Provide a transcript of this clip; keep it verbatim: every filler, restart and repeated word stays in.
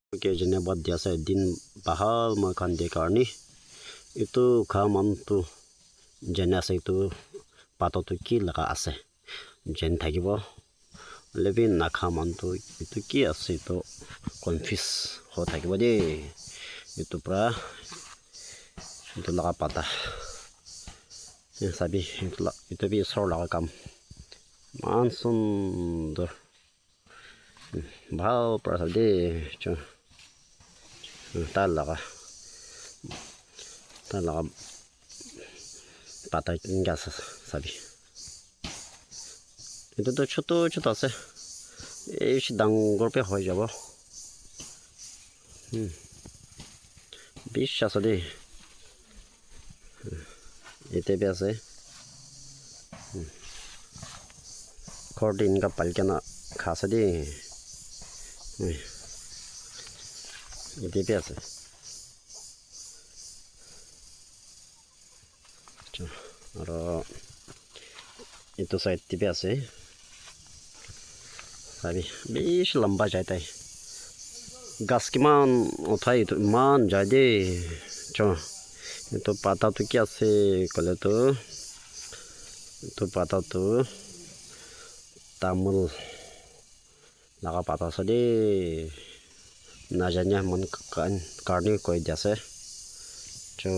Ke jene bad dia ase din bahal moi khan de karni. Itu kha man tu jene ase itu pato tu ki laga ase. Jen thakibo. Lebi nakha man tu itu ki ase itu confuse ho thakibo de. Itu pra itu laga pata. Eh, sabi itu la itu bi sor laga kam. Man sundor. Bhal pra ase de, chu. Tar laga, tar laga pata kinga ase sabi. Etu tu chotu chotu ase. Eish, dangor bi hoi jabo. Hmm. Bishi ase de. Ete bi ase. Ghor te eneka pali kena kha ase de. Ete bi ase. Acha, aro etu side te bi ase. Sabi, bishi lamba jai tai. Ghas kiman uthai etu eman jai de. Cho, etu pata tu ki ase koile tu, etu pata tu tamul laga pata ase de. Najania mon kan karni koi dia ase. Cho,